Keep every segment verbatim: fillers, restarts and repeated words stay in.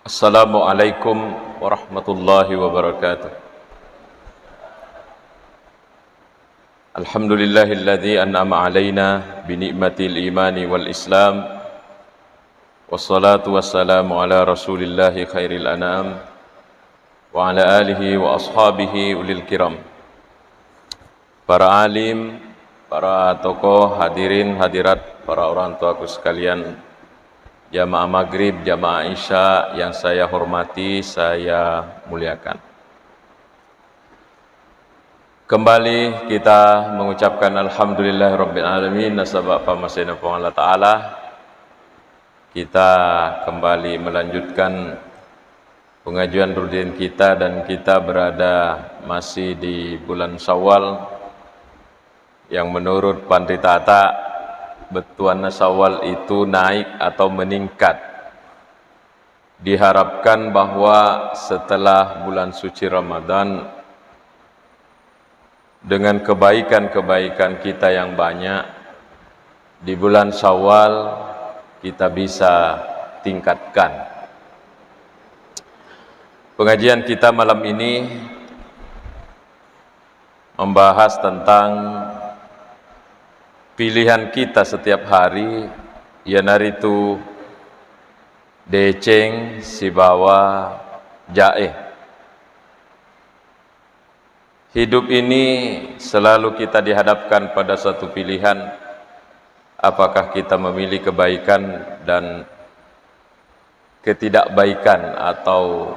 Assalamualaikum warahmatullahi wabarakatuh. Alhamdulillahilladzi an'ama alaina bi ni'matil imani wal islam. Wassalatu wassalamu ala rasulillahi khairil anam wa ala alihi wa ashabihi ulil kiram. Para alim, para tokoh, hadirin, hadirat, para orang tuaku sekalian, jamaah maghrib, jamaah isya yang saya hormati, saya muliakan. Kembali kita mengucapkan alhamdulillahirabbil alamin, nasaba pamasena Puang Allah Ta'ala. Kita kembali melanjutkan pengajian rutin kita, dan kita berada masih di bulan Syawal, yang menurut panritata bettuanna Syawal itu naik atau meningkat. Diharapkan bahwa setelah bulan suci Ramadan, dengan kebaikan-kebaikan kita yang banyak, di bulan Syawal kita bisa tingkatkan. Pengajian kita malam ini membahas tentang pilihan kita setiap hari, iyanaritu deceng sibawa jae. Hidup ini selalu kita dihadapkan pada satu pilihan, apakah kita memilih kebaikan dan ketidakbaikan atau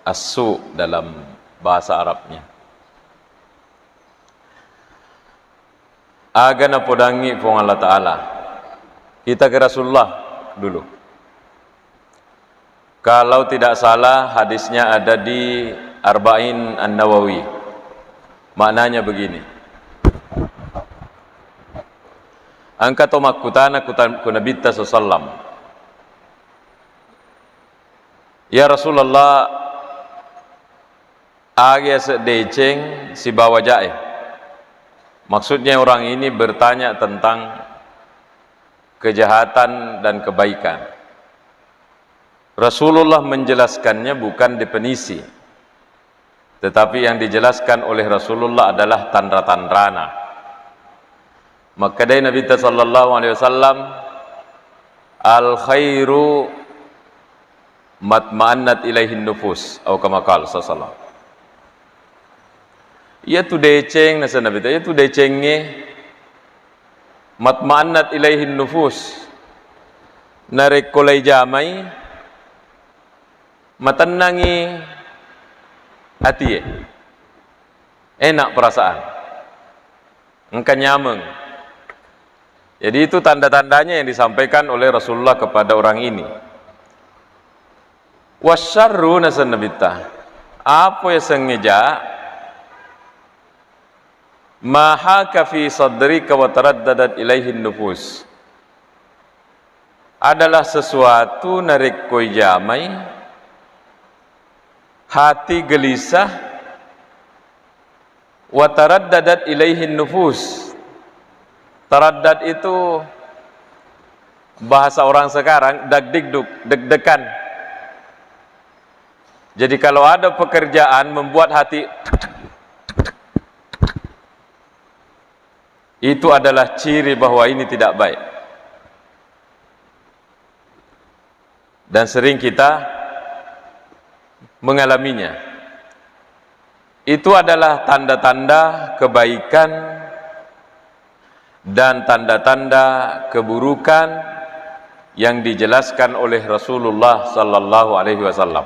asu dalam bahasa Arabnya. Aga napodangi Puang Allah Ta'ala. Kita ke Rasulullah dulu. Kalau tidak salah, hadisnya ada di Arba'in An-Nawawi. Maknanya begini. Engka to makkutana kutan-, ku Nabitta sallallahu alaihi wasallam, "Ya Rasulullah, aga yaseng deceng sibawa jae?" Maksudnya orang ini bertanya tentang kejahatan dan kebaikan. Rasulullah menjelaskannya bukan definisi, tetapi yang dijelaskan oleh Rasulullah adalah tanra-tanrana. Makkedai Nabitta sallallahu alaihi wasallam, "Al khairu matma'annat ilaihin nufus," atau kama qala sallallahu alaihi wasallam. Iyatu deceng, naseng Nabitta, iyatu decengnge matma'annat ilaihin nufus. Narekko laijamai, matennangi atie. Enak perasaan. Engka nyameng. Jadi, itu tanda-tandanya yang disampaikan oleh Rasulullah kepada orang ini. Wasyarru, naseng Nabitta, apa yasengnge ja, ma haka fi sadrika wa taraddadat ilaihin nufus, adalah sesuatu narekko ijamai hati gelisah, wa taraddadat ilaihin nufus. Taraddad itu bahasa orang sekarang, dagdikduk, deg-degan. Jadi, kalau ada pekerjaan membuat hati, itu adalah ciri bahwa ini tidak baik. Dan sering kita mengalaminya. Itu adalah tanda-tanda kebaikan dan tanda-tanda keburukan yang dijelaskan oleh Rasulullah sallallahu alaihi wasallam.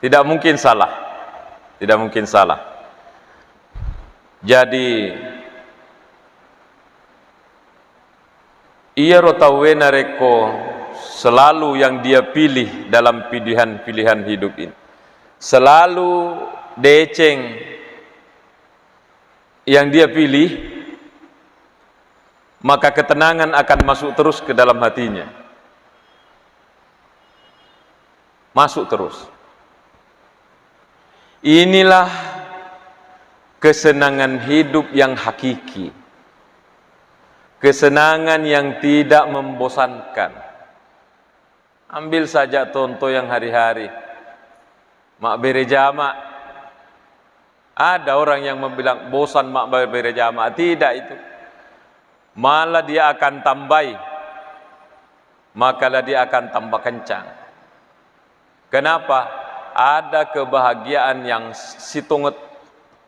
Tidak mungkin salah. Tidak mungkin salah. Jadi, iyaro tauwe narekko selalu yang dia pilih dalam pilihan-pilihan hidup ini, selalu deceng yang dia pilih, maka ketenangan akan masuk terus ke dalam hatinya. Masuk terus. Inilah kesenangan hidup yang hakiki. Kesenangan yang tidak membosankan. Ambil saja contoh yang hari-hari. Mabbere jama. Ada orang yang bilang bosan mabbere jama. Tidak itu. Malah dia akan tambai. Makalah dia akan tambah kencang. Kenapa? Ada kebahagiaan yang sitonget,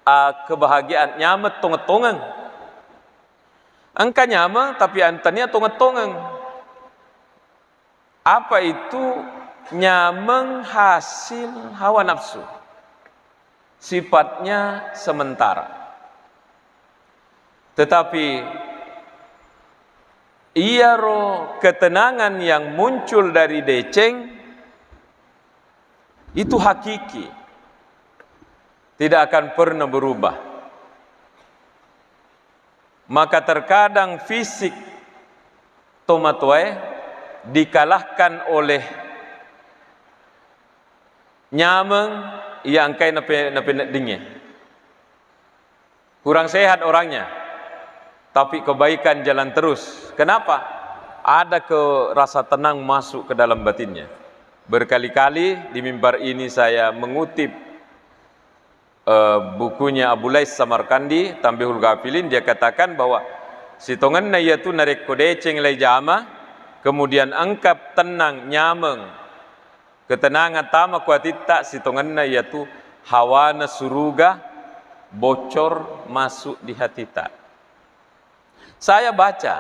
ah, kebahagiaan nyameng tonget-tongeng. Engka nyameng, tapi an-, tania tonget-tongeng. Apa itu? Nyameng hasil hawa nafsu. Sifatnya sementara. Tetapi iyaro ketenangan yang muncul dari deceng itu hakiki, tidak akan pernah berubah. Maka terkadang fisik tomatoae dikalahkan oleh nyameng iya engkae nape-, napeneddingnge. Kurang sehat orangnya, tapi kebaikan jalan terus. Kenapa? Ada ke rasa tenang masuk ke dalam batinnya. Berkali-kali di mimbar ini saya mengutip eh, bukunya Abu Lais Samarkandi, Tanbihul Ghafilin, dia katakan bahwa sitongenna iyatu narekko deceng lai jama, kemudian engka tenang, nyameng, ketenangan tama ku atitta, sitongenna iyatu hawana suruga bocor masuk di hatita. Saya baca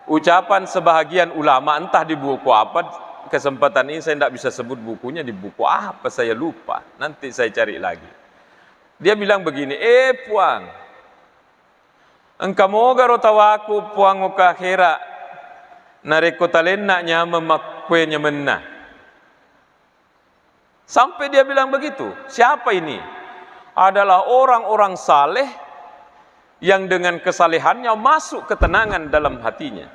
ucapan sebahagian ulama, entah di buku apa, kesempatan ini saya ndak bisa sebut bukunya, di buku apa saya lupa, nanti saya cari lagi. Dia bilang begini, "Eh, Puang, engka mogaro tawaku, Puang, oka akhera, narekko talenna nyameng makkue nyamenna." Sampai dia bilang begitu. Siapa ini? Adalah orang-orang saleh yang dengan kesalehannya masuk ketenangan dalam hatinya.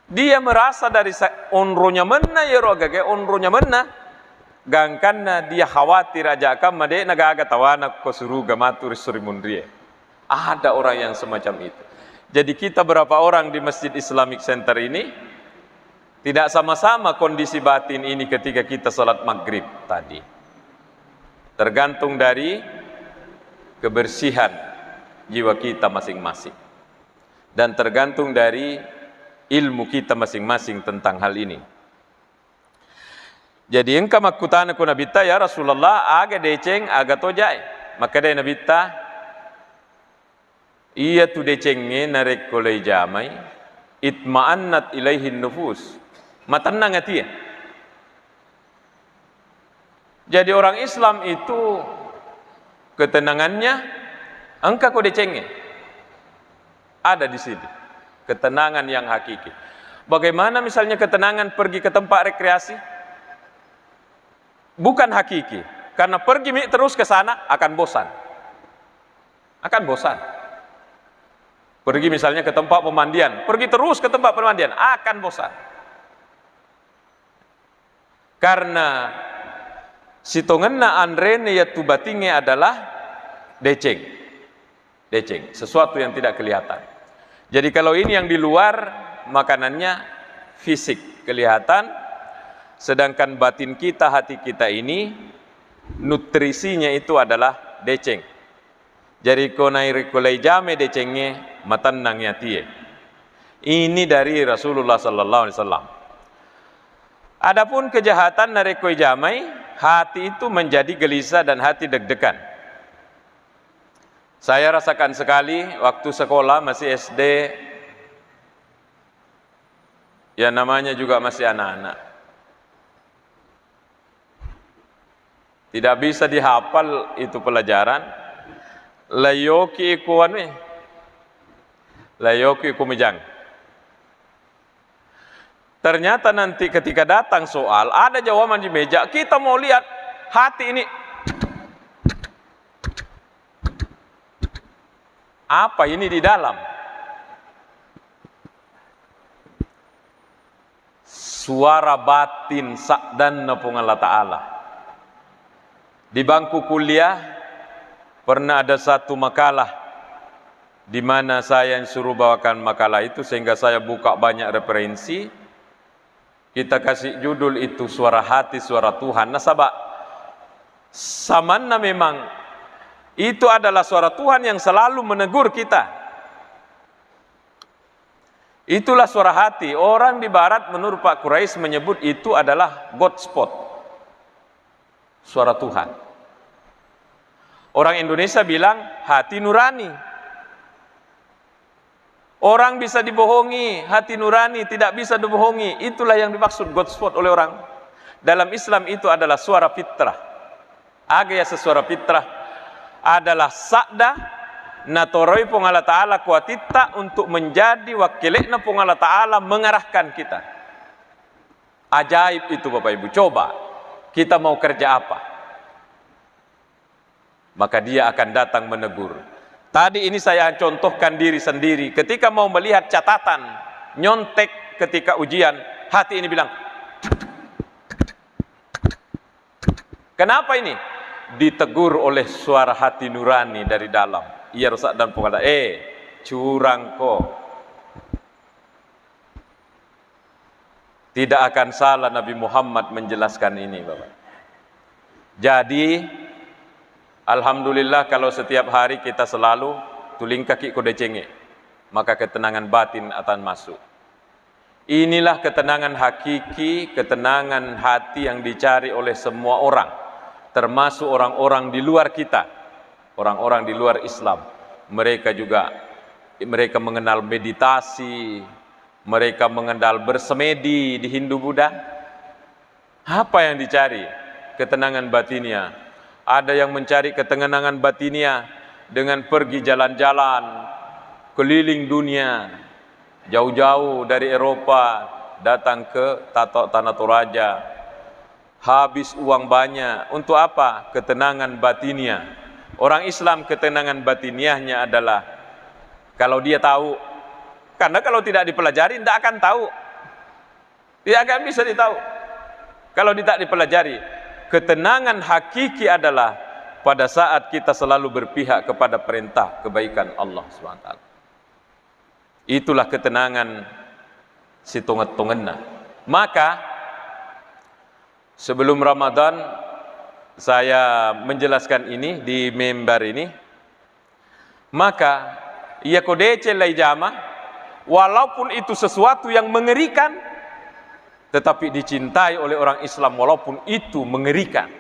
Dia merasa dari sa-, onro nyamenna iyaro agaga, onro nyamenna, gangkanna dia khawatir aja kamma de'na gaga tawana ko suruga matu ri suri munrie. Ada orang yang semacam itu. Jadi kita berapa orang di Masjid Islamic Center ini tidak sama-sama kondisi batin ini ketika kita salat maghrib tadi. Tergantung dari kebersihan jiwa kita masing-masing. Dan tergantung dari ilmu kita masing-masing tentang hal ini. Jadi engka makkutana ku Nabitta, "Ya Rasulullah, aga deceng, aga to jae?" Makkedai Nabitta, "Iyatu decengnge narekko leijamai, itma'annat ilaihin nufus." Matennang atie. Jadi orang Islam itu ketenangannya engka ko decengnge. Ada di sini. Ketenangan yang hakiki. Bagaimana misalnya ketenangan pergi ke tempat rekreasi? Bukan hakiki. Karena pergi mi terus ke sana akan bosan. Akan bosan. Pergi misalnya ke tempat pemandian, pergi terus ke tempat pemandian, akan bosan. Karena sitongenna anrene yattu batingnge adalah deceng. Deceng, sesuatu yang tidak kelihatan. Jadi kalau ini yang di luar, makanannya fisik, kelihatan, sedangkan batin kita, hati kita ini, nutrisinya itu adalah deceng. Jari ko nairikko leijame decengnge, matennang atie. Ini dari Rasulullah sallallahu alaihi wasallam. Adapun kejahatan narekko ijamai, hati itu menjadi gelisah dan hati deg-degan. Saya rasakan sekali waktu sekolah masih S D, ya namanya juga masih anak-anak. Tidak bisa dihafal itu pelajaran. Layoki iku anu e. Layoki iku mejang. Ternyata nanti ketika datang soal, ada jawaban di meja, kita mau lihat hati ini. Apa ini di dalam? Suara batin saddanna Puang Allah Ta'ala. Di bangku kuliah pernah ada satu makalah di mana saya yang suruh bawakan makalah itu, sehingga saya buka banyak referensi. Kita kasih judul itu suara hati, suara Tuhan. Nasaba samanna memang itu adalah suara Tuhan yang selalu menegur kita. Itulah suara hati. Orang di barat menurut Pak Quraisy menyebut itu adalah God spot. Suara Tuhan. Orang Indonesia bilang hati nurani. Orang bisa dibohongi, hati nurani tidak bisa dibohongi. Itulah yang dimaksud God spot oleh orang. Dalam Islam itu adalah suara fitrah. Aga yaseng suara fitrah? Adalah sadda natoroi Puang Allah Ta'ala kuatitta untuk menjadi wakkele'na Puang Allah Ta'ala mengarahkan kita. Ajaib itu, Bapak Ibu. Coba, kita mau kerja apa? Maka dia akan datang menegur. Tadi ini saya contohkan diri sendiri. Ketika mau melihat catatan, nyontek ketika ujian, hati ini bilang, "Kenapa ini?" Ditegur oleh suara hati nurani dari dalam. Iya rusak dan pengada, "Eh, curang ko." Tidak akan salah Nabi Muhammad menjelaskan ini, Bapak. Jadi, alhamdulillah kalau setiap hari kita selalu tulingkaki ko decengnge, maka ketenangan batin akan masuk. Inilah ketenangan hakiki, ketenangan hati yang dicari oleh semua orang, termasuk orang-orang di luar kita, orang-orang di luar Islam. Mereka juga, mereka mengenal meditasi, mereka mengenal bersemedi di Hindu Buddha. Apa yang dicari? Ketenangan batiniah. Ada yang mencari ketenangan batiniah dengan pergi jalan-jalan keliling dunia, jauh-jauh dari Eropa datang ke Tato-, Tanah Toraja. Habis uang banyak. Untuk apa? Ketenangan batiniah. Orang Islam ketenangan batiniahnya adalah kalau dia tahu. Karena kalau tidak dipelajari, tidak akan tahu. Tidak akan bisa ditahu. Kalau tidak dipelajari, ketenangan hakiki adalah pada saat kita selalu berpihak kepada perintah kebaikan Allah Subhanahu wa Ta'ala. Itulah ketenangan sitonget-tongenna. Maka, sebelum Ramadan, saya menjelaskan ini di mimbar ini. Maka, iyako deceng lai jama, walaupun itu sesuatu yang mengerikan, tetapi dicintai oleh orang Islam walaupun itu mengerikan.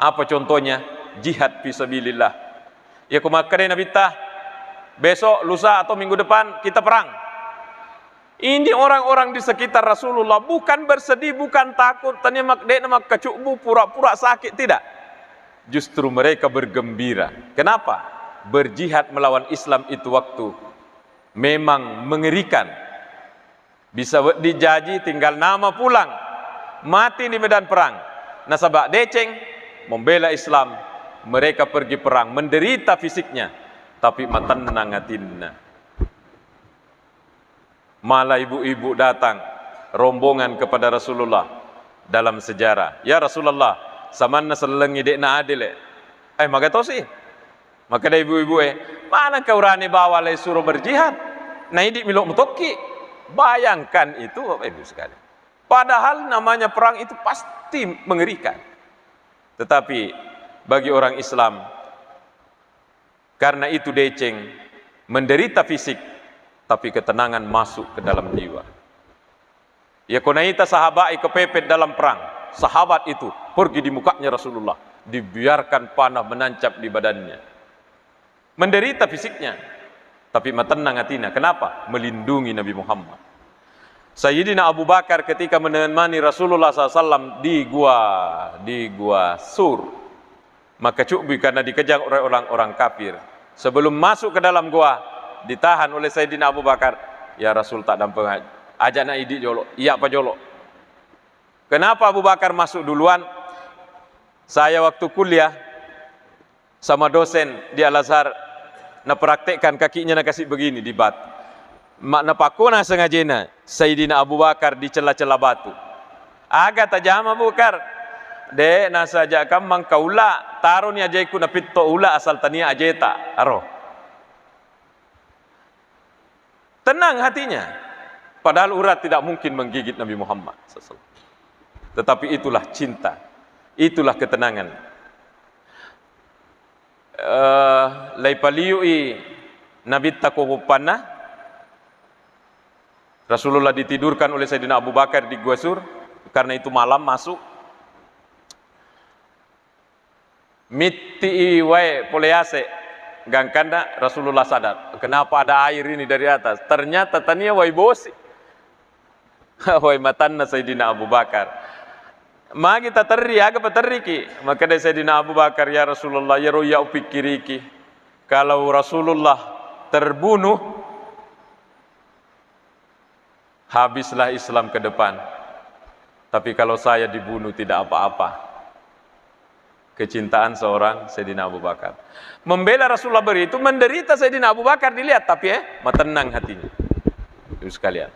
Apa contohnya? Jihad fi sabilillah. Iyako makkeda Nabitta, "Besok, lusa, atau minggu depan kita perang." Ini orang-orang di sekitar Rasulullah bukan bersedih, bukan takut, tania mak-, de'na makkacubbu, pura-pura sakit, tidak. Justru mereka bergembira. Kenapa? Berjihad melawan Islam itu waktu memang mengerikan. Bisa wedding jaji tinggal nama pulang. Mati di medan perang. Nasaba deceng, membela Islam. Mereka pergi perang, menderita fisiknya, tapi matennang atinna. Malah ibu-ibu datang, rombongan kepada Rasulullah dalam sejarah. "Ya Rasulullah, samanna sellengngi de'na adil, eh." "Eh, magatosi?" Makkeda ibu-ibu e, "Manengka urane bawang lai suro berjihad? Naidi milo mutokki." Bayangkan itu, Bapak Ibu sekalian. Padahal namanya perang itu pasti mengerikan. Tetapi bagi orang Islam, karena itu deceng, menderita fisik, tapi ketenangan masuk ke dalam jiwa. Iyako naita sahabat e kepepet dalam perang, sahabat itu pergi di mukanya Rasulullah, dibiarkan panah menancap di badannya. Menderita fisiknya, tapi matennang atina. Kenapa? Melindungi Nabi Muhammad. Sayyidina Abu Bakar ketika menemani Rasulullah sallallahu alaihi wasallam di gua, di gua Sur, maka cubbui karena dikejang oleh orang-orang kafir. Sebelum masuk ke dalam gua, ditahan oleh Sayyidina Abu Bakar. "Ya Rasul, tak dampeng, ajana idi jolo, iya pa jolo." Kenapa Abu Bakar masuk duluan? Saya waktu kuliah sama dosen di Al-Azhar, napraktekkan kakinya nakasi begini di batu. Ma-, napakkona sengajena Sayyidina Abu Bakar di cella-cella batu. "Aga tajama, Abu Bakar?" "De, nasaja kammang kaula, taroni ajeku napitto ula asal tania ajeta." Aro. Tenang hatinya. Padahal urat tidak mungkin menggigit Nabi Muhammad sallallahu alaihi wasallam. Tetapi itulah cinta, itulah ketenangan. Eh, laipaliui Nabitta ko boppanna, Rasulullah ditidurkan oleh Sayyidina Abu Bakar di Gua Sur, karena itu malam masuk. Mitti'i wae pole yase, gangkanna Rasulullah sadar, "Kenapa ada air ini dari atas?" Ternyata tania wai bosi. Wai matanna Sayyidina Abu Bakar. Magi taterri, aga paterriki? Makkeda Sayyidina Abu Bakar, "Ya Rasulullah, iyaro iya upikkiriki, kalau Rasulullah terbunuh, habislah Islam ke depan. Tapi kalau saya dibunuh, tidak apa-apa." Kecintaan seorang Sayyidina Abu Bakar. Membela Rasulullah begitu, menderita Sayyidina Abu Bakar dilihat, tapi, eh, matennang hatinya. Ibu sekalian,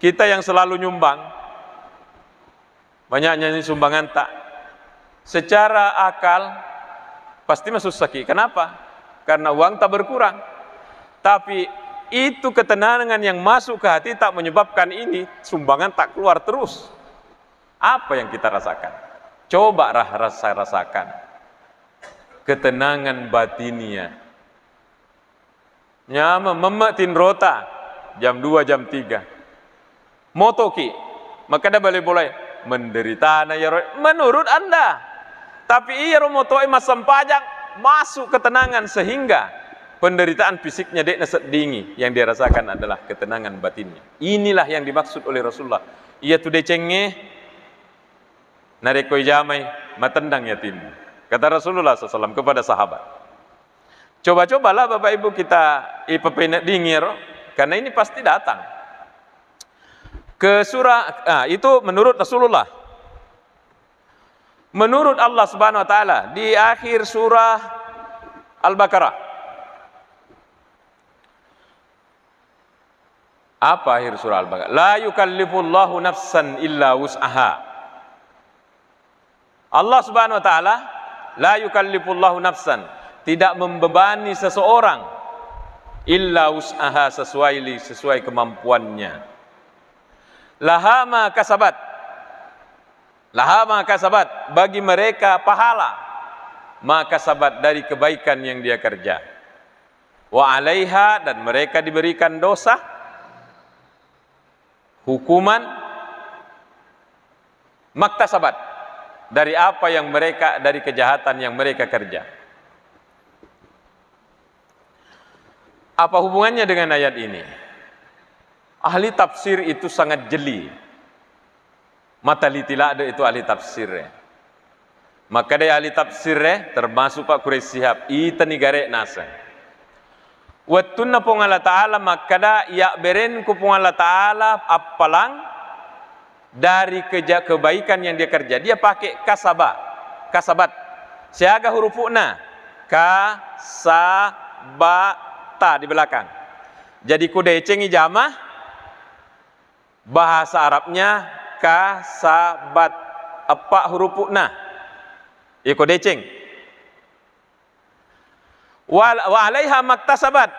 kita yang selalu nyumbang, banyaknya ini sumbangan tak, secara akal pasti masussaki. Kenapa? Karena uang tak berkurang. Tapi itu ketenangan yang masuk ke hati tak menyebabkan ini sumbangan tak keluar terus. Apa yang kita rasakan? Coba rah-, rasa-rasakan ketenangan batinnya. Nyameng, memme tinrota jam dua, jam tiga. Motoki, makkeda bale bolae, "Menderitana iyaro." Menurut Anda. Tapi iyaro motoe massempajang, masuk ketenangan sehingga penderitaan fisiknya de'na seddingi, yang dia rasakan adalah ketenangan batinnya. Inilah yang dimaksud oleh Rasulullah. Iyatu decengnge, narekko ijamai, matennang yatimmu. Kata Rasulullah sallallahu alaihi wasallam kepada sahabat. Coba-cobalah Bapak Ibu kita ipapeneddingi ero, karena ini pasti datang. Ke surah, ah, itu menurut Rasulullah. Menurut Allah Subhanahu wa Ta'ala, di akhir surah Al-Baqarah. Apa akhir surah Al-Baqarah? "La yukallifullahu nafsan illa wus'aha." Allah Subhanahu wa Ta'ala, "La yukallifullahu nafsan," tidak membebani seseorang, "illa wus'aha," sesuai li-, sesuai kemampuannya. "Laha ma kasabat," "laha ma kasabat," bagi mereka pahala, "ma kasabat," dari kebaikan yang dia kerja. "Wa 'alaiha," dan mereka diberikan dosa, hukuman, "maktasabat," dari apa yang mereka, dari kejahatan yang mereka kerja. Apa hubungannya dengan ayat ini? Ahli tafsir itu sangat jeli. Mateliti ladde itu ahli tafsir e. Makkedai ahli tafsir e, termasuk Pak Quraish Shihab, itani gare naseng. Wettunna Puang Allah Ta'ala makkeda, "Iyabberenku Puang Allah Ta'ala appalang dari keja-, kebaikan yang dia kerja." Dia pakai kasaba, kasabat. Siaga hurupu'na? Ka, sa, ba, ta di belakang. Jadi, ku decengi jama, bahasa Arabnya kasabat, eppa hurupu'na. Iko deceng. Wa, wa 'alaiha maktasabat.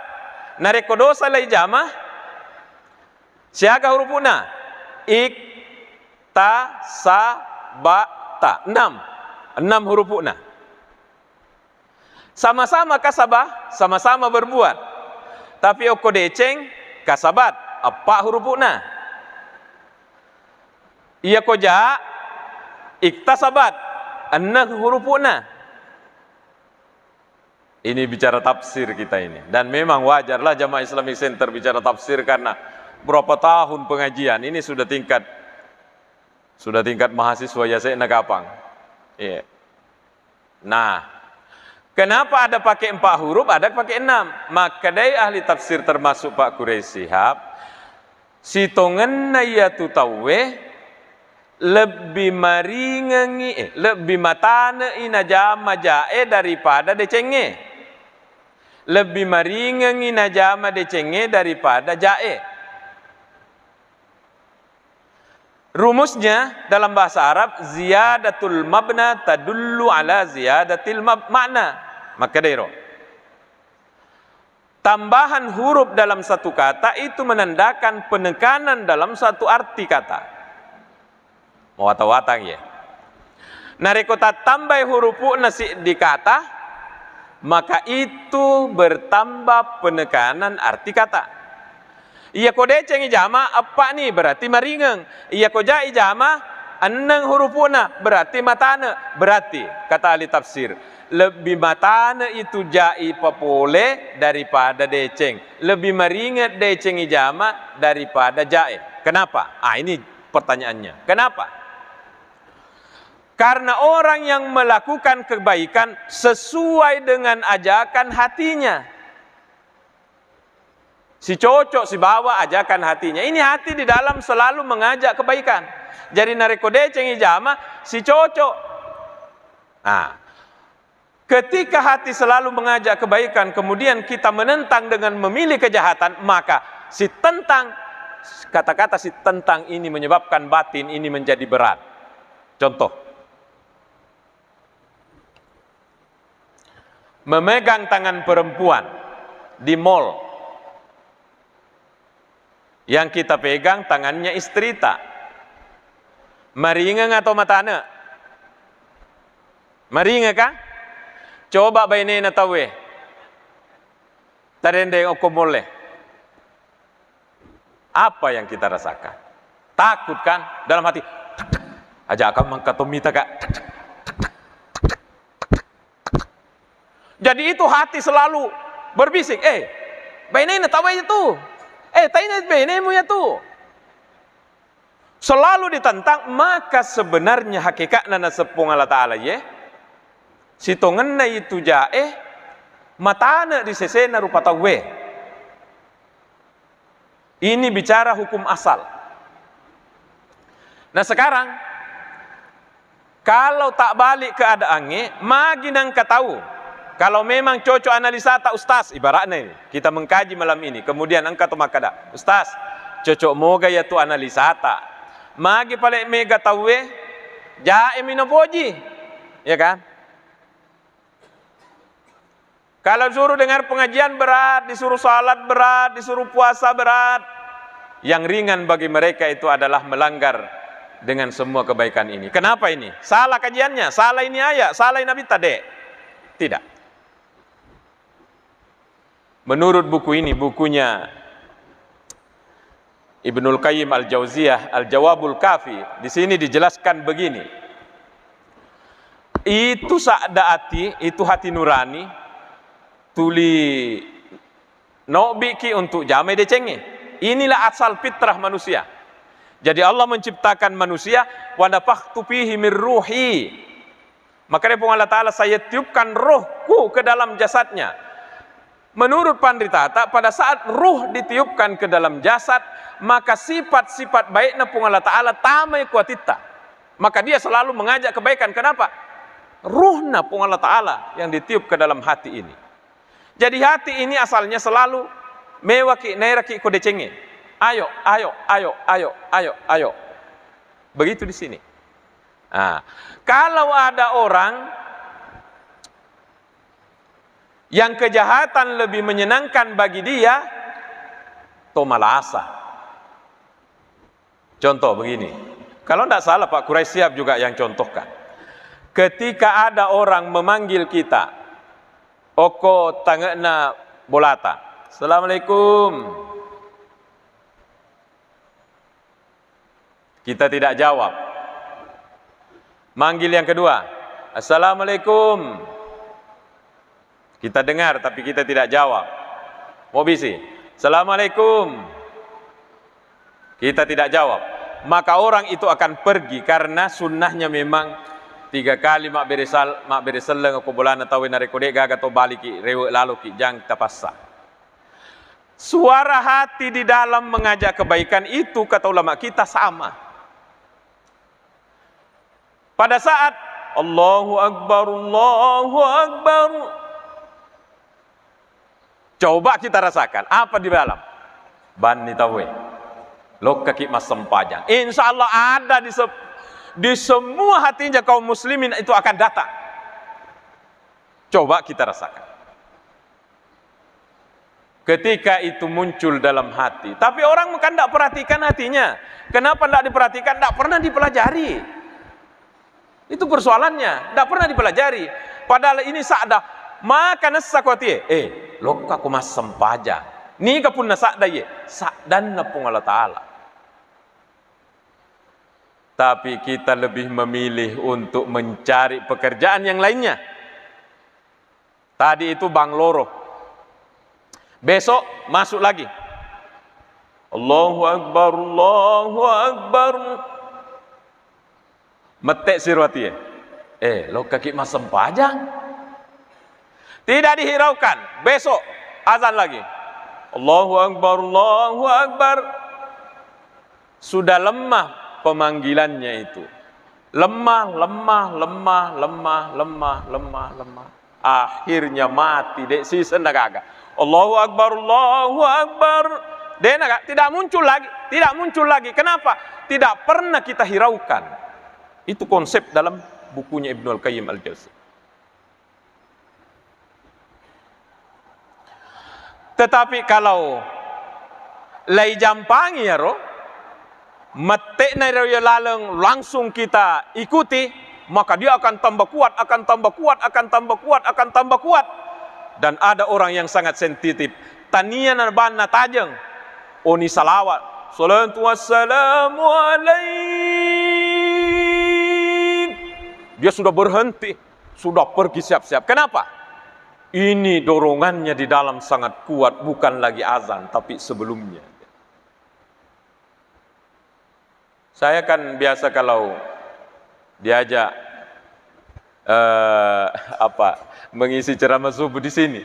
Narekko dosa lai jama, siaga hurupu'na? Ik, ta, sa, ba, ta. Enam. Enam hurupu'na. Sama-sama kasaba, sama-sama berbuat. Tapi okko deceng, kasabat, eppa hurupu'na. Iya ko ja, iktasabat, enneng hurupu'na. Ini bicara tafsir kita ini. Dan memang wajarlah Jamaah Islamic Center bicara tafsir karena berapa tahun pengajian. Ini sudah tingkat, sudah tingkat mahasiswa yase'na kapang. Iya. Nah, kenapa ada pakai empat huruf, ada pakai enam? Makkedai ahli tafsir termasuk Pak Quraish Shihab, sitongenna iyatu tauwe lebbi maringengi, eh, lebbi matane'i najama ja'e daripada decengnge. Lebbi maringengi najama decengnge daripada ja'e. Rumusnya dalam bahasa Arab, ziyadatul mabna tadullu ala ziyadatil mab-, makna. Makkedairo. Tambahan huruf dalam satu kata itu menandakan penekanan dalam satu arti kata. Mawatang-watang ya. Narekko tattambai hurupu'na siddi kata, maka itu bertambah penekanan arti kata. Iya ko deceng ijama, eppa ni, berarti maringeng. Iya ko ja ijama, enneng hurupu'na, berarti matane. Berarti, kata ahli tafsir, lebbi matane itu ja ipapole daripada deceng. Lebbi maringeng deceng ijama daripada ja e. Kenapa? Ah, ini pertanyaannya. Kenapa? Karena orang yang melakukan kebaikan sesuai dengan ajakan hatinya. Sicocok sibawa ajakan hatinya. Ini hati di dalam selalu mengajak kebaikan. Jadi narekko deceng ijama, sicocok. Nah, ketika hati selalu mengajak kebaikan, kemudian kita menentang dengan memilih kejahatan, maka sitentang, kata-kata sitentang ini menyebabkan batin ini menjadi berat. Contoh, memegang tangan perempuan di mall. Yang kita pegang tangannya istrita. Maringeng atau matane? Maringeng kan? Coba bainena tauwe. Tarendeng okko mall e. Apa yang kita rasakan? Takut kan? Dalam hati, "Aja' ka mangka to mita ka." Jadi itu hati selalu berbisik, "Eh, bainena tauwe itu. Eh, taina bainemu ya tu." Selalu ditentang, maka sebenarnya hakikatna naseng Puang Allah Ta'ala ye, sitongenna itu ja e, matane di sesena rupa tauwe. Ini bicara hukum asal. Nah, sekarang, kalau tak balik keadaannya, magi nengka tau. Kalau memang cocok analisata, Ustaz, ibaratnya ini, kita mengkaji malam ini, kemudian engka to makkada, "Ustaz, cocok moga ya tu analisata. Magi pale mega tauwe, ja e mi napoji." Ya kan? Kalau suruh dengar pengajian berat, disuruh salat berat, disuruh puasa berat. Yang ringan bagi mereka itu adalah melanggar dengan semua kebaikan ini. Kenapa ini? Salah kajiannya, salah ini ayat, salah ini nabi tadi. Tidak. Menurut buku ini, bukunya Ibnul Qayyim Al-Jauziyah, Al-Jawabul Kafi, di sini dijelaskan begini. Itu sadda ati, itu hati nurani, tuli nobbiki untuk jamai decengnge. Inilah asal fitrah manusia. Jadi Allah menciptakan manusia, "Wa nafakhtu fihi min ruhi." Maka dia Puang Allah Ta'ala, "Saya tiupkan rohku ke dalam jasadnya." Menurut panritata, pada saat ruh ditiupkan ke dalam jasad, maka sifat-sifat baikna Puang Allah Ta'ala tamai ku atitta. Maka dia selalu mengajak kebaikan. Kenapa? Ruhna Puang Allah Ta'ala yang ditiup ke dalam hati ini. Jadi hati ini asalnya selalu mewaki, nairaki ko decengnge. Ayo, ayo, ayo, ayo, ayo, ayo. Begitu di sini. Nah, kalau ada orang yang kejahatan lebih menyenangkan bagi dia, to malasa. Contoh begini, kalau ndak salah Pak Quraish Shihab juga yang contohkan. Ketika ada orang memanggil kita, okko tangekna bolata, "Assalamualaikum." Kita tidak jawab. Manggil yang kedua, "Assalamualaikum." Kita dengar, tapi kita tidak jawab. Mau bisi, "Assalamualaikum." Kita tidak jawab. Maka orang itu akan pergi karena sunnahnya memang tiga kali mabbere sal-, mabbere selleng ko bolana tauwe, narekko de gaga to baliki, rewe laloki, jang tapassa. Suara hati di dalam mengajak kebaikan itu, kata ulama kita, sama. Pada saat Allahu Akbar, Allahu Akbar, coba kita rasakan apa di dalam. Banni tauwe, lokkaki massempajang. Insya Allah ada di se-, di semua hatinya kaum muslimin itu akan datang. Coba kita rasakan. Ketika itu muncul dalam hati. Tapi orang kan ndak perhatikan hatinya. Kenapa ndak diperhatikan? Ndak pernah dipelajari. Itu persoalannya, ndak pernah dipelajari. Padahal ini sa'da, maka nessa ko atie, eh, lokka ko massempajang. Niga punna sa'da iye? Sa'danna Puang Allah Ta'ala. Tapi kita lebih memilih untuk mencari pekerjaan yang lainnya. Tadi itu Bang Loro. Besok masuk lagi. Allahu Akbar, Allahu Akbar. Mette siro atie. Eh, lokkaki massempajang. Tidak dihiraukan. Besok azan lagi. Allahu Akbar, Allahu Akbar. Sudah lemah pemanggilannya itu. Lemah, lemah, lemah, lemah, lemah, lemah, lemah. Akhirnya mati, de' siseng nagaga. Allahu Akbar, Allahu Akbar. De' naga-, tidak muncul lagi, tidak muncul lagi. Kenapa? Tidak pernah kita hiraukan. Itu konsep dalam bukunya Ibnu Al-Qayyim Al-Jauzi. Tetapi kalau laijampangi iyaro, mette'na iyaro iya laleng langsung kita ikuti, maka dia akan tambah kuat, akan tambah kuat, akan tambah kuat, akan tambah kuat. Dan ada orang yang sangat sensitif, tania na banna tajeng, oni salawat, salatu wassalamu alaik. Dia sudah berhenti, sudah pergi siap-siap. Kenapa? Ini dorongannya di dalam sangat kuat, bukan lagi azan, tapi sebelumnya. Saya kan biasa kalau diajak, eh, apa, mengisi ceramah subuh di sini.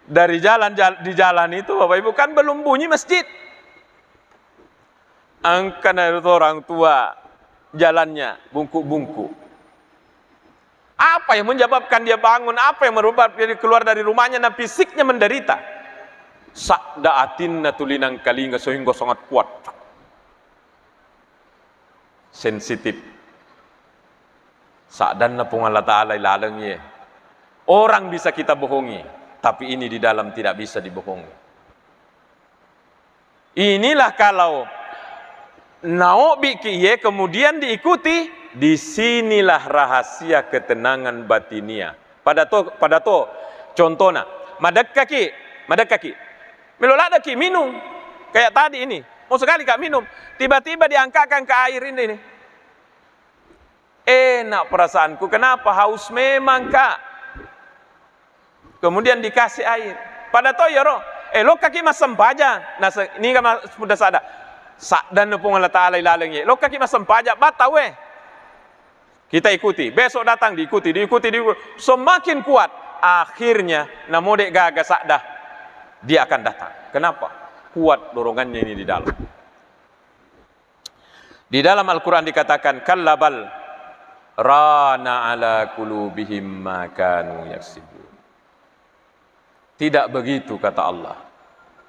Dari jalan, jal-, di jalan itu, Bapak Ibu, kan belum bunyi masjid. Engkana itu orang tua jalannya bungkuk-bungkuk. Apa yang menyebabkan dia bangun? Apa yang merubah dia keluar dari rumahnya? Nah, fisiknya menderita. Sa'da atinna tuli nangkalinga sehingga sangat kuat. Sensitif. Sa'danna Puang Allah Ta'ala ilaleng iye. Orang bisa kita bohongi, tapi ini di dalam tidak bisa dibohongi. Inilah kalau naobbiki iye kemudian diikuti, di sinilah rahasia ketenangan batinia. Pada to, pada to, contohna, madekkaki, madekkaki. Melo laddeki minum, kayak tadi ini, mau sekali ka minum, tiba-tiba diangkatkan ke air ini, ini. Enak perasaanku, kenapa? Haus memang, Kak. Kemudian dikasih air. Pada to iyaro, eh, lokkaki massempajang. Nah, se-, niga ma-, buda sada. Sa'danna Puang Allah Ta'ala ilaleng iye. Lokkaki massempajang, battau, eh. Kita ikuti. Besok datang, diikuti, diikuti, diikuti. Semakin kuat. Akhirnya, namo de' gaga sa'da, dia akan datang. Kenapa? Kuat dorongannya ini di dalam. Di dalam Al-Quran dikatakan, "Kalla bal rana ala qulubihim ma kanu yaksibun." Tidak begitu, kata Allah.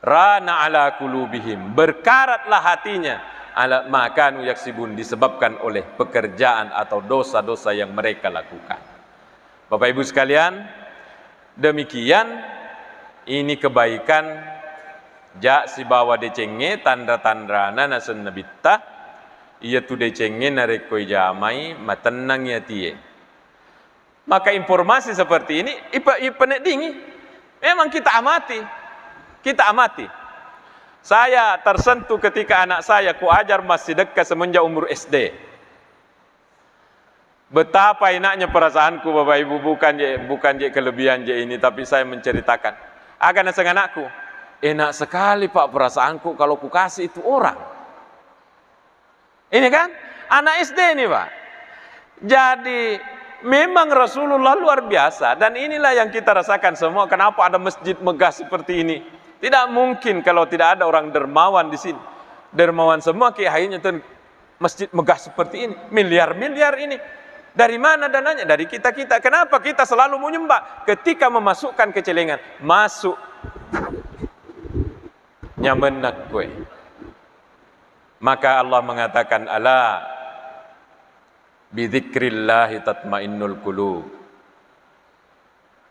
"Rana ala qulubihim," berkaratlah hatinya, "ala ma kanu yaksibun," disebabkan oleh pekerjaan atau dosa-dosa yang mereka lakukan. Bapak Ibu sekalian, demikian ini kebaikan ja sibawa decengnge, tanra-tanrana naseng Nabitta, iyatu decengnge narekko ijamai, matennangngi atie. Maka informasi seperti ini ipe-, ipeneddingi. Memang kita amati, kita amati. Saya tersentuh ketika anak saya kuajar massidekka semenjak umur S D. Betapa enaknya perasaanku, Bapak Ibu, bukan je, bukan je kelebihan je ini, tapi saya menceritakan. Aga naseng anakku, "Enak sekali, Pak, perasaanku kalau kukasih itu orang." Ini kan anak S D ini, Pak. Jadi, memang Rasulullah luar biasa, dan inilah yang kita rasakan semua. Kenapa ada masjid megah seperti ini? Tidak mungkin kalau tidak ada orang dermawan di sini. Dermawan semua, kiai hajinya tuh masjid megah seperti ini, miliar-miliar ini. Dari mana dananya? Dari kita-kita. Kenapa kita selalu menyembah? Ketika memasukkan kecelengan, masuk nyamenna koe. Maka Allah mengatakan, "Ala bidzikrillahi tatmainnul qulub."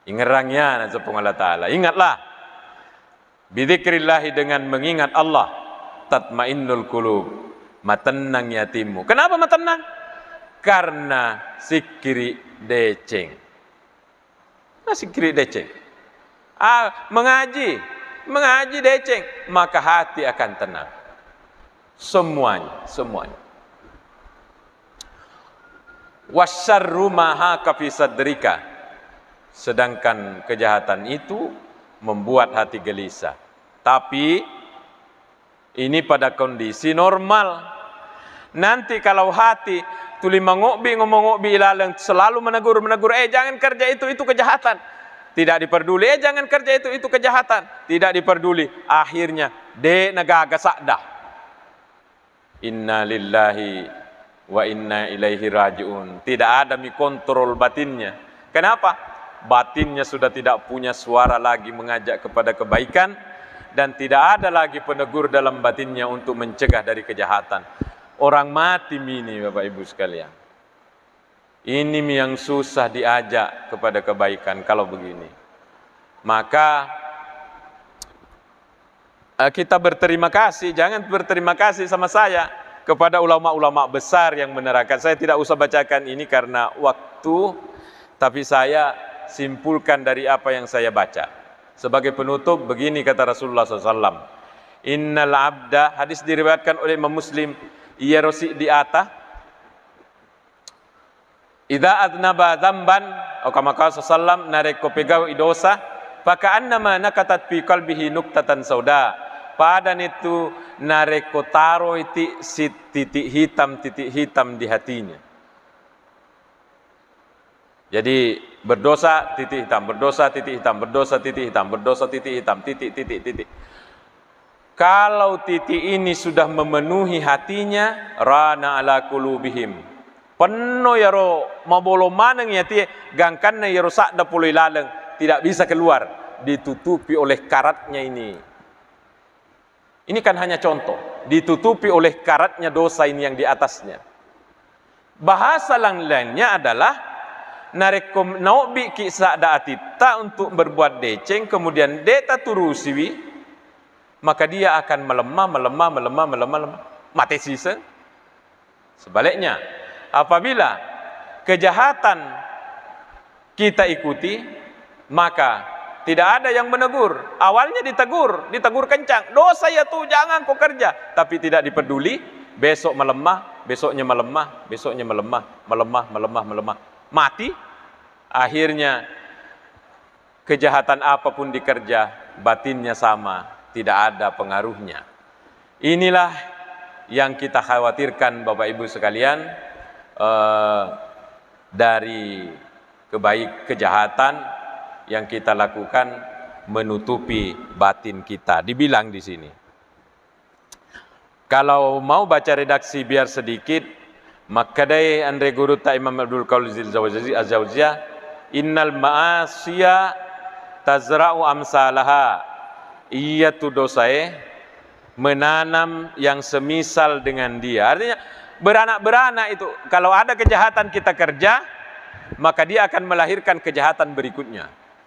Ingerang ya, naseng Puang Allah Ta'ala. Ingatlah, Bidzikrillahi, dengan mengingat Allah, tatmainnul qulub, matennang atimmu. Kenapa matennang? Karena sikkiri deceng. Nah, sikkiri deceng. Ah, mengaji, mengaji deceng, maka hati akan tenang. Semuanya, semuanya. Wasyarru ma haka fi sadrika. Sedangkan kejahatan itu membuat hati gelisah. Tapi ini pada kondisi normal. Nanti kalau hati tuli mangobbi, ngomong ngobbi ilaleng, selalu menegur, menegur, "Eh, jangan kerja itu, itu kejahatan." Tidak diperduli, "Eh, jangan kerja itu, itu kejahatan." Tidak diperduli. Akhirnya, de' nagaga sadda. Inna lillahi wa inna ilaihi raji'un. Tidak ada mi kontrol batinnya. Kenapa? Batinnya sudah tidak punya suara lagi mengajak kepada kebaikan, dan tidak ada lagi penegur dalam batinnya untuk mencegah dari kejahatan. Orang mati mi ini, Bapak Ibu sekalian. Ini mi yang susah diajak kepada kebaikan kalau begini. Maka, eh, kita berterima kasih, jangan berterima kasih sama saya, kepada ulama-ulama besar yang menerangkan. Saya tidak usah bacakan ini karena waktu, tapi saya simpulkan dari apa yang saya baca. Sebagai penutup, begini kata Rasulullah sallallahu alaihi wasallam, "Innal abda," hadis diriwayatkan oleh Imam Muslim, "Iya rosi di ata, idza adznaba dzamban," o kama qala sallam, narekko pegau'i dosa, "fa ka'annama nakatat fi qalbihi nuktatan sauda." Padanitu narekko taroi ti si titik hitam, titik hitam di hatinya. Jadi, berdosa, titik hitam, berdosa, titik hitam, berdosa, titik hitam, berdosa, titik hitam, titik, titik, titik. Kalau titik ini sudah memenuhi hatinya, rana ala qulubihim. Penno yaro mabolo maneng yatie, gangkanna yaro sadda poloi laleng, tidak bisa keluar, ditutupi oleh karatnya ini. Ini kan hanya contoh, ditutupi oleh karatnya dosa ini yang di atasnya. Bahasa lain-lainnya adalah, narekko naobbiki sadda atitta untuk berbuat deceng, kemudian de' taturusiwi, maka dia akan melemah, melemah, melemah, melemah, melemah. Mate siseng. Sebaliknya, apabila kejahatan kita ikuti, maka tidak ada yang menegur. Awalnya ditegur, ditegur kencang, "Dosa ya tu, jangan kau kerja." Tapi tidak dipeduli, besok melemah, besoknya melemah, besoknya melemah, melemah, melemah, melemah. Mati. Akhirnya, kejahatan apapun dikerja, batinnya sama, tidak ada pengaruhnya. Inilah yang kita khawatirkan, Bapak Ibu sekalian, eh, dari kebaik, kejahatan yang kita lakukan menutupi batin kita. Dibilang di sini. Kalau mau baca redaksi biar sedikit, makkedai anre gurutta Imam Abdul Qadir Zil Jauzi-, Az-Jauziyah, "Innal ma'asiya tazra'u amsalaha." Iya tu dosae menanam yang semisal dengan dia. Artinya, beranak-beranak itu, kalau ada kejahatan kita kerja, maka dia akan melahirkan kejahatan berikutnya.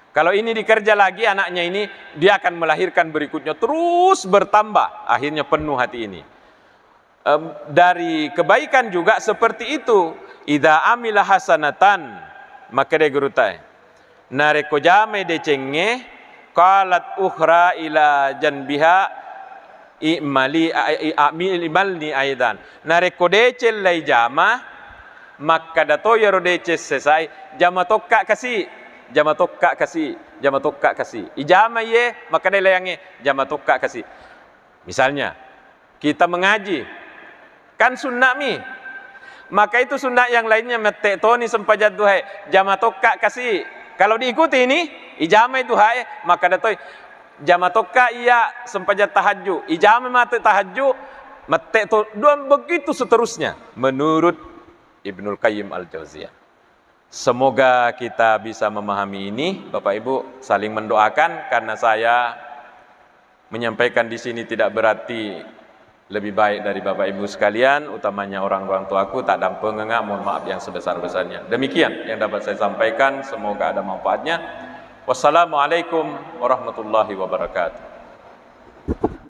Kalau ini dikerja lagi anaknya ini, dia akan melahirkan berikutnya, terus bertambah, akhirnya penuh hati ini. Em, dari kebaikan juga seperti itu. "Idza amila hasanatan," makkeda gurutae, "Narekko jamai decengnge, qalat ukhra ila janbiha, i'mali, a-, i-, a'mi-, i'malni aidan." Narekko deceng lai jama, makkeda to iyaro deceng sesai, "Jama tokka kasi, jama tokka kasi, jama tokka kasi." Ijama iye, makkeda layangnge, "Jama tokka kasi." Misalnya, kita mengaji, kan sunnah mi. Maka itu sunnah yang lainnya mette toni sempajang duhae, jama tokka kasi. Kalau diikuti ini, ijamai duhae, makkeda toi, "Jama tokka iya sempajang tahajju." Ijama mate tahajju, mette to, dan begitu seterusnya, menurut Ibnul Qayyim Al-Jauziyah. Semoga kita bisa memahami ini, Bapak Ibu, saling mendoakan, karena saya menyampaikan di sini tidak berarti lebih baik dari Bapak Ibu sekalian, utamanya orang-orang tuaku, tak dampengenga, mohon maaf yang sebesar-besarnya. Demikian yang dapat saya sampaikan, semoga ada manfaatnya. Wassalamualaikum warahmatullahi wabarakatuh.